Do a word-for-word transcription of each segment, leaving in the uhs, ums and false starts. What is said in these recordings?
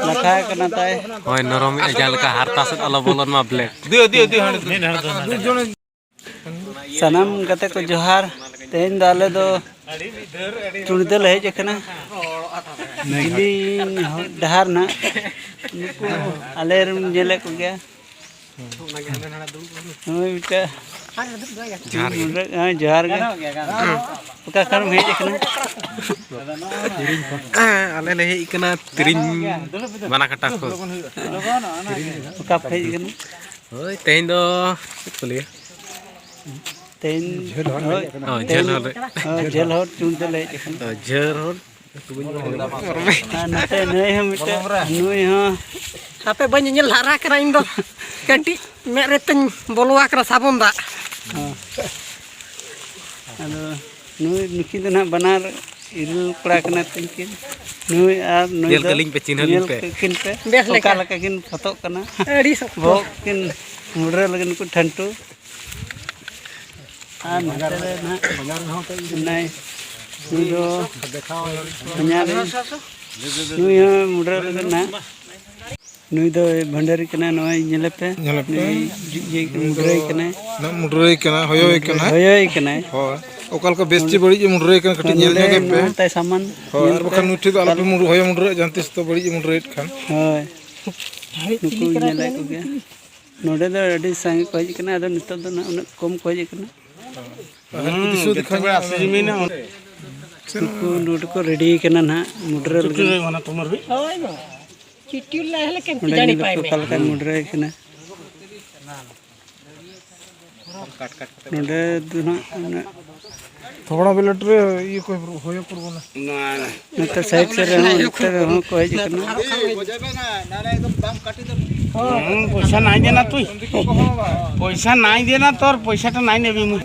ᱞᱟᱴᱷᱟ ᱠᱟᱱᱟ ᱛᱟᱭ᱾ ᱦᱳᱭ, ᱱᱚᱨᱚᱢᱮᱜᱼᱟ, ᱡᱟᱦᱟᱸ ᱞᱮᱠᱟ ᱦᱟᱨᱛᱟ ᱥᱮᱫ ᱟᱞᱚ ᱵᱚᱞᱚᱱ ᱢᱟ ᱵᱞᱮᱰ᱾ ᱥᱟᱱᱟᱢ ᱜᱟᱛᱮ ᱠᱚ ᱡᱚᱦᱟᱨ᱾ ᱛᱮᱦᱮᱧ ᱫᱚ ᱟᱞᱮ ᱫᱚ ᱪᱩᱲᱤᱫᱟᱹ ᱞᱮ ᱦᱮᱡ ᱟᱠᱟᱱᱟ᱾ ᱡᱤᱞᱤᱧ ᱰᱟᱦᱟᱨ ᱱᱟᱜ᱾ ᱱᱩᱠᱩ ᱟᱞᱮ ᱨᱮᱱ ᱧᱮᱞᱮᱫ ᱠᱚᱜᱮᱭᱟ᱾ ᱱᱩᱭ ᱢᱤᱫᱴᱮᱱ ᱡᱚᱦᱟᱨ ᱜᱮ᱾ ᱦᱮᱸ, ᱡᱚᱦᱟᱨ ᱜᱮ᱾ ᱚᱠᱟ ᱠᱷᱚᱱ ᱮᱢ ᱦᱮᱡ ᱟᱠᱟᱱᱟ? ᱟᱞᱮ ᱞᱮ ᱦᱮᱡ ᱟᱠᱟᱱᱟ ᱛᱤᱨᱤᱧ ᱵᱟᱱᱟ ᱠᱟᱴᱟ ᱠᱷᱚᱱ᱾ ᱚᱠᱟ ᱯᱮ ᱦᱮᱡ ᱟᱠᱟᱱᱟ? ᱦᱳᱭ, ᱛᱮᱦᱮᱧ ᱫᱚ ᱪᱮᱫ ᱠᱚ ᱞᱟᱹᱭᱟ? ᱛᱮᱦᱮᱧ ᱡᱷᱟᱹᱞ ᱦᱚᱨ ᱦᱳᱭ, ᱞᱟᱹᱭ ᱠᱟᱱᱟ᱾ ᱦᱳᱭ, ᱡᱷᱟᱹᱞ ᱦᱚᱨ ᱨᱮ᱾ ᱦᱳᱭ, ᱡᱷᱟᱹᱞ ᱦᱚᱨ ᱪᱩᱲᱤᱫᱟᱹ ᱞᱮ ᱦᱮᱡ ᱟᱠᱟᱱᱟ᱾ ᱦᱳᱭ, ᱡᱷᱟᱹᱞ ᱦᱚᱨ᱾ ᱟᱨ ᱱᱚᱛᱮ ᱱᱩᱭ ᱦᱚᱸ ᱢᱤᱫᱴᱮᱡ, ᱱᱩᱭ ᱦᱚᱸ᱾ ᱦᱟᱯᱮ ᱵᱟᱹᱧ ᱧᱮᱧᱮᱞ ᱞᱟᱦᱟᱨᱟ ᱠᱟᱱᱟ ᱤᱧ ᱫᱚ᱾ ᱠᱟᱹᱴᱤᱡ ᱢᱮᱫ ᱨᱮ ᱛᱤᱧ ᱵᱚᱞᱚ ᱟᱠᱟᱱᱟ ᱥᱟᱵᱚᱱ ᱫᱟᱜ᱾ ᱦᱚᱸ᱾ ᱟᱫᱚ ᱱᱩᱭ, ᱱᱩᱠᱤᱱ ᱫᱚ ᱱᱟᱦᱟᱜ ᱵᱟᱱᱟᱨ ᱤᱨᱤᱞ ᱠᱚᱲᱟ ᱠᱟᱱᱟ ᱠᱤᱱ᱾ ᱱᱩᱭ ᱟᱨ ᱱᱩᱭ ᱧᱮᱞ ᱫᱚ ᱠᱟᱹᱞᱤᱧ ᱯᱮ, ᱪᱤᱱᱦᱟᱹ ᱞᱤᱧ ᱧᱮᱞ ᱯᱮ᱾ ᱠᱤᱱ ᱯᱮ᱾ ᱵᱮᱥ ᱚᱠᱟ ᱞᱮᱠᱟ᱾ ᱞᱮᱠᱟ ᱠᱤᱱ ᱯᱷᱚᱛᱚᱜ ᱠᱟᱱᱟ᱾ ᱟᱹᱰᱤ ᱥᱚᱠᱛᱚ᱾ ᱵᱚᱦᱚᱜ ᱠᱤᱱ ᱢᱩᱰᱨᱟᱹ ᱞᱟᱹᱜᱤᱫ ᱱᱩᱠᱩ ᱴᱷᱟᱹᱱᱴᱩ᱾ ᱟᱨ ᱱᱚᱛᱮ ᱨᱮ ᱱᱟᱦᱟᱜ ᱢᱮᱱᱟᱭ, ᱱᱩᱭ ᱫᱚ ᱵᱟᱧᱟᱨ ᱨᱮ, ᱱᱩᱭ ᱦᱚᱸ ᱢᱩᱰᱨᱟᱹ ᱨᱮᱜᱮ ᱱᱟᱦᱟᱜ᱾ ᱱᱩᱭ ᱫᱚ ᱵᱷᱟᱱᱰᱟᱨᱤ ᱠᱟᱱᱟᱭ, ᱱᱚᱜᱼᱚᱭ ᱧᱮᱞᱮ ᱯᱮ᱾ ᱧᱮᱞᱮ ᱯᱮ᱾ ᱱᱩᱭ ᱡᱩ-, ᱤᱭᱟᱹ ᱠᱟᱱᱟᱭ, ᱢᱩᱰᱨᱟᱹᱭ ᱠᱟᱱᱟᱭ᱾ ᱱᱩᱭ ᱢᱩᱰᱨᱟᱹᱭ ᱠᱟᱱᱟ, ᱦᱚᱭᱚᱭ ᱠᱟᱱᱟ᱾ ᱦᱚᱭᱚᱭ ᱠᱟᱱᱟᱭ᱾ ᱦᱳᱭ᱾ ᱚᱠᱟ ᱞᱮᱠᱟ ᱵᱮᱥ ᱪᱮ ᱵᱟᱹᱲᱤᱡ ᱮ ᱢᱩᱰᱨᱟᱹᱭ ᱠᱟᱱᱟ, ᱠᱟᱹᱴᱤᱡ ᱦᱳᱭ, ᱧᱮᱞ ᱱᱚᱰᱮ ᱧᱚᱜᱮ ᱯᱮ᱾ ᱢᱮᱱᱟᱜ ᱛᱟᱭ ᱥᱟᱢᱟᱱ᱾ ᱦᱳᱭ, ᱧᱮᱞ ᱟᱨ ᱯᱮ᱾ ᱵᱟᱠᱷᱟᱱ ᱱᱩᱭ ᱴᱷᱮᱱ ᱫᱚ ᱟᱞᱚᱯᱮ ᱢᱩᱰ-, ᱦᱚᱭᱚ ᱢᱩᱰᱨᱟᱹᱭᱟ, ᱡᱟᱦᱟᱸ ᱛᱤᱥ ᱫᱚ ᱵᱟᱹᱲᱤᱡ ᱮ ᱢᱩᱰᱨᱟᱹᱭᱮᱫ ᱠᱷᱟᱱ᱾ ᱦᱳᱭ᱾ ᱱᱩᱠᱩ ᱧᱮᱞᱮᱫ ᱠᱚᱜᱮ᱾ ᱱᱚᱰᱮ ᱫᱚ ᱟᱹᱰᱤ ᱥᱟᱸᱜᱮ ᱠᱚ ᱦᱮᱡ ᱟᱠᱟᱱᱟ, ᱟᱫᱚ ᱱᱤᱛᱚᱜ ᱫᱚ ᱱᱟᱜ ᱩᱱᱟᱹᱜ ᱠᱚᱢ ᱠᱚ ᱦᱮᱡ ᱟᱠᱟᱱᱟ᱾ ᱦᱩᱸ, ᱡᱚᱛᱚ ᱠᱚ ᱟᱥᱮ ᱡᱩᱢᱤᱱᱟ᱾ ᱱᱩᱠᱩ ᱱᱚᱰᱮ ᱠᱚ ᱨᱮᱰᱤ ᱟᱠᱟᱱᱟ ᱱᱟᱦᱟᱜ ᱢᱩᱰᱨᱟᱹ ᱞᱟᱹᱜᱤᱫ᱾ ᱪᱩᱴᱤ ᱨᱮ ᱢᱟᱱᱮ ᱛᱩᱢᱟᱹᱨ ᱦᱩᱭ᱾ ᱦᱳᱭ ᱜᱚ᱾ ᱪᱩᱴᱤ ᱞᱟᱦᱟ ᱞᱮᱠᱟᱱ ᱚᱸᱰᱮ ᱯᱤᱡᱟᱲᱤ ᱧᱮᱞ ᱯᱟᱭ ᱯᱮ ᱢᱮ᱾ ᱚᱠᱟ ᱞᱮᱠᱟᱭ ᱢᱩᱰᱨᱟᱹᱭ ᱠᱟᱱᱟ᱾ ᱱᱚᱰᱮ ᱫᱚ ᱱᱟᱦᱟᱜ ᱚᱱᱟ ᱛᱷᱚᱲᱟ ᱵᱮᱞᱮᱴ ᱨᱮ ᱤᱭᱟᱹ ᱠᱚ ᱦᱩᱭ ᱯᱩᱨᱵᱚ ᱱᱟ᱾ ᱱᱚᱛᱮ ᱥᱟᱭᱤᱰ ᱥᱮᱫ ᱨᱮᱦᱚᱸ, ᱱᱚᱛᱮ ᱨᱮᱦᱚᱸ ᱠᱚ ᱦᱮᱡ ᱟᱠᱟᱱᱟ᱾ ᱦᱩᱸ, ᱯᱚᱭᱥᱟ ᱱᱟᱭ ᱫᱮᱱᱟ ᱛᱩᱭ᱾ ᱯᱚᱭᱥᱟ ᱱᱟᱭ ᱫᱮᱱᱟ ᱛᱚᱨ, ᱯᱚᱭᱥᱟ ᱴᱟ ᱱᱟᱭ ᱱᱮᱵᱤ ᱢᱩ᱾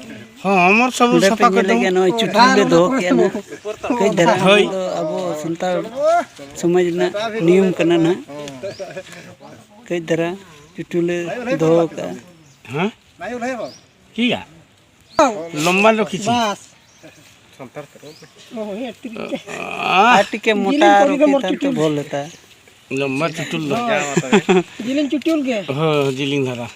ᱦᱚᱸ, ᱟᱢᱚᱨ ᱥᱚᱵᱩ ᱱᱚᱰᱮ ᱥᱟᱯᱷᱟ ᱯᱮ ᱠᱚ ᱧᱮᱞᱮᱫ ᱫᱚ᱾ ᱜᱮᱭᱟ, ᱱᱚᱜᱼᱚᱭ ᱪᱩᱴᱤ ᱞᱮ ᱫᱚᱦᱚ ᱠᱮᱜᱼᱟ ᱱᱟᱜ᱾ ᱠᱟᱹᱡ ᱫᱷᱟᱨᱟ ᱦᱳᱭ᱾ ᱚᱱᱟ ᱫᱚ ᱟᱵᱚ ᱥᱟᱱᱛᱟᱲ ᱥᱚᱢᱟᱡᱽ ᱨᱮᱱᱟᱜ ᱱᱤᱭᱚᱢ ᱠᱟᱱᱟ ᱱᱟᱜ᱾ ᱠᱟᱹᱡ ᱫᱷᱟᱨᱟ ᱪᱩᱴᱤ ᱞᱮ ᱫᱚᱦᱚ ᱠᱟᱜᱼᱟ᱾ ᱦᱮᱸ? ᱪᱮᱫ ᱭᱟ? ᱞᱚᱢᱵᱟ ᱫᱚ ᱠᱤᱪᱷᱩ᱾ ᱥᱟᱱᱛᱟᱲ ᱛᱮ ᱨᱚᱲ ᱯᱮ᱾ ᱦᱳᱭ, ᱟᱨ ᱴᱤᱠᱤ ᱟᱨ ᱴᱤᱠᱤ ᱡᱤᱞᱤᱧ ᱢᱚᱴᱟ ᱯᱚᱨᱤ ᱫᱚ ᱟᱨᱚ ᱢᱚᱨ ᱛᱟᱦᱮᱱ ᱛᱮ ᱪᱩᱴᱩᱞ᱾ ᱵᱷᱚᱞ ᱞᱮᱛᱟ᱾ ᱞᱚᱢᱵᱟ ᱪᱩᱴᱩᱞ ᱫᱚ᱾ ᱦᱳᱭ, ᱡᱤᱞᱤᱧ ᱪᱩᱴᱩᱞ ᱜᱮ᱾ ᱦᱳᱭ, ᱡᱤᱞᱤᱧ ᱫᱷᱟᱨᱟ᱾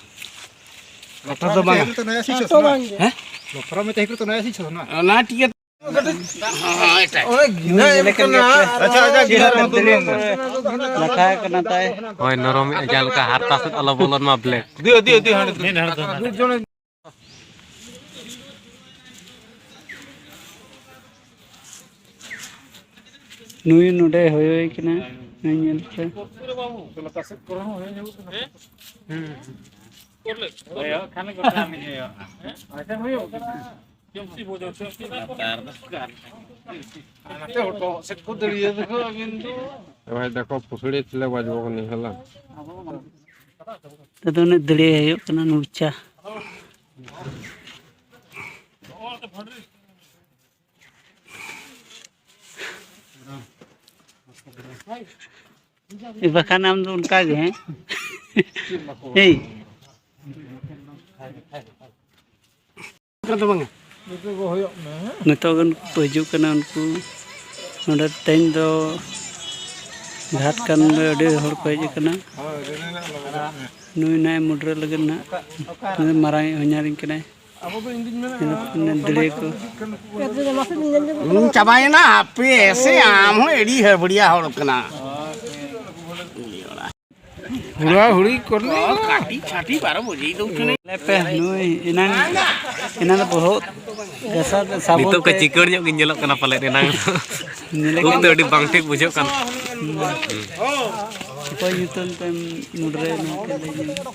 ᱠᱟᱴᱟ ᱫᱚ ᱵᱟᱝᱟ᱾ ᱠᱟᱴᱟ ᱵᱟᱝ ᱜᱮ᱾ ᱦᱮᱸ? ᱞᱚᱠᱷᱨᱟ ᱢᱮ ᱛᱟᱦᱮᱸ ᱠᱟᱱᱟ ᱥᱤ ᱪᱷᱚᱞᱟ ᱱᱟ᱾ ᱚᱱᱟ ᱴᱤᱠᱤ ᱚᱱᱮ ᱜᱤᱱᱟᱹ ᱮᱢ ᱠᱟᱱᱟ᱾ ᱟᱪᱪᱷᱟ, ᱟᱪᱪᱷᱟ, ᱜᱤᱱᱟᱹ ᱮᱢ ᱠᱟᱱᱟ᱾ ᱞᱟᱴᱷᱟ ᱠᱟᱱᱟ ᱛᱟᱭ᱾ ᱦᱳᱭ, ᱱᱚᱨᱚᱢ ᱮ ᱡᱟᱦᱟᱸ ᱞᱮᱠᱟ ᱦᱟᱨᱛᱟ ᱥᱮᱫ ᱟᱞᱚ ᱵᱚᱞᱚᱱ ᱢᱟ ᱵᱞᱮᱰ᱾ ᱫᱤᱭᱳ, ᱫᱤᱭᱳ, ᱫᱤᱭᱳ, ᱦᱟᱸᱰᱮ ᱫᱚ᱾ ᱱᱩᱭ ᱱᱚᱰᱮ ᱦᱚᱭᱚᱭ ᱠᱟᱱᱟ, ᱱᱩᱭ ᱧᱮᱞ ᱯᱮ᱾ ᱦᱩᱭᱩᱜ ᱠᱷᱟᱱ ᱜᱚᱴᱟ ᱢᱤᱫ ᱦᱩᱭᱩᱜᱼᱟ᱾ ᱟᱪᱪᱷᱟ, ᱦᱩᱭᱩᱜ᱾ ᱱᱟᱛᱮ ᱦᱚᱴᱚᱜ ᱥᱮᱫ ᱠᱚ ᱫᱟᱹᱲᱤᱭᱟᱹ ᱫᱚᱠᱚ ᱟᱹᱵᱤᱱ ᱫᱚ᱾ ᱵᱷᱟᱭ ᱫᱮᱠᱷᱚ ᱯᱩᱥᱲᱤ ᱛᱤᱞᱮ ᱵᱟᱡᱽᱵᱚ ᱠᱟᱱᱟ ᱦᱟᱞᱟ᱾ ᱛᱮᱫᱚ ᱩᱱᱟᱹᱜ ᱫᱟᱹᱲᱤᱭᱟᱹ ᱦᱩᱭᱩᱜ ᱠᱟᱱᱟ ᱱᱩᱨᱪᱟ᱾ ᱵᱟᱠᱷᱟᱱ ᱟᱢ ᱫᱚ ᱚᱱᱠᱟ ᱜᱮ, ᱦᱮᱸ? ᱮᱭ᱾ ᱱᱤᱛᱚᱜ ᱜᱟᱱ ᱠᱚ ᱦᱤᱡᱩᱜ ᱠᱟᱱᱟ ᱩᱱᱠᱩ᱾ ᱱᱚᱰᱮ ᱛᱮᱦᱮᱧ ᱫᱚ ᱜᱷᱟᱴ ᱠᱟᱱ ᱫᱚ ᱟᱹᱰᱤ ᱦᱚᱲ ᱠᱚ ᱦᱮᱡ ᱟᱠᱟᱱᱟ᱾ ᱱᱩᱭ ᱱᱟᱭ ᱢᱩᱰᱨᱟᱹ ᱞᱟᱹᱜᱤᱫ ᱱᱟᱜ ᱱᱩᱭ ᱢᱟᱨᱟᱝ ᱦᱚᱧᱦᱟᱨᱤᱧ ᱠᱟᱱᱟᱭ᱾ ᱫᱟᱹᱲᱤᱭᱟᱹ ᱠᱚ᱾ ᱪᱟᱵᱟᱭᱮᱱᱟ, ᱦᱟᱯᱮ ᱮᱥᱮ ᱟᱢ ᱦᱚᱸ ᱟᱹᱰᱤ ᱦᱟᱹᱵᱲᱤᱭᱟ ᱦᱚᱲ ᱠᱟᱱᱟ᱾ ᱦᱩᱲᱟ ᱦᱩᱲᱤ ᱠᱚᱨᱮ᱾ ᱠᱟᱹᱴᱤᱡ ᱪᱷᱟᱹᱴᱤ ᱵᱟᱨᱚ ᱵᱟᱡᱮ ᱫᱚ ᱩᱴᱷᱟᱹᱱᱟᱹᱧ᱾ ᱞᱮᱯᱮ ᱱᱩᱭ ᱮᱱᱟᱝ, ᱮᱱᱟᱝ ᱫᱚ ᱵᱚᱦᱚᱜ ᱜᱟᱥᱟᱣ ᱛᱮ ᱥᱟᱵᱚᱱ ᱱᱤᱛᱚᱜ ᱠᱚ ᱛᱮ ᱪᱤᱠᱟᱹᱲ ᱧᱚᱜ ᱜᱤᱧ ᱧᱮᱞᱚᱜ ᱠᱟᱱᱟ ᱯᱟᱞᱮᱫ ᱮᱱᱟᱝ᱾ ᱧᱮᱞᱮ ᱩᱵ ᱠᱟᱱᱟ᱾ ᱫᱚ ᱟᱹᱰᱤ ᱵᱟᱝ ᱴᱷᱤᱠ ᱵᱩᱡᱷᱟᱹᱜ ᱠᱟᱱ᱾ ᱦᱩᱸ᱾ ᱚᱠᱚᱭ ᱧᱩᱛᱩᱢ ᱛᱮᱢ ᱢᱩᱰᱨᱟᱹᱭᱮᱱᱟ ᱠᱟᱹᱴᱤᱡ ᱧᱚᱜ?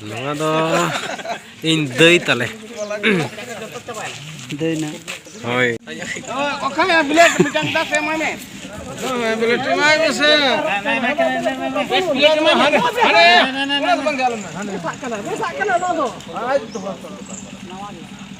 ᱱᱚᱣᱟ ᱫᱚ ᱤᱧ ᱫᱟᱹᱭ ᱛᱟᱞᱮ᱾ ᱫᱟᱹᱭ ᱱᱟ᱾ ᱦᱳᱭ᱾ ᱚᱠᱟᱭᱟ ᱵᱞᱮᱰ ᱢᱤᱫᱴᱟᱝ ᱫᱟᱜ ᱮᱢᱟᱭ ᱢᱮ᱾ ᱵᱞᱮᱰ ᱮᱢᱟᱭ ᱢᱮᱥᱮ᱾ ᱵᱞᱮᱰ ᱮᱢᱟᱭ ᱢᱮ᱾ ᱦᱟᱱᱮ, ᱦᱟᱱᱮ, ᱚᱱᱟ ᱫᱚ ᱵᱟᱝ ᱜᱮ, ᱟᱞᱚᱢ ᱢᱮ, ᱦᱟᱱᱮ᱾ ᱢᱮᱥᱟᱜ ᱠᱟᱱᱟ, ᱢᱮᱥᱟᱜ ᱠᱟᱱᱟ ᱱᱚᱣᱟ ᱫᱚ᱾ ᱟᱡ ᱫᱚ ᱵᱟᱝ᱾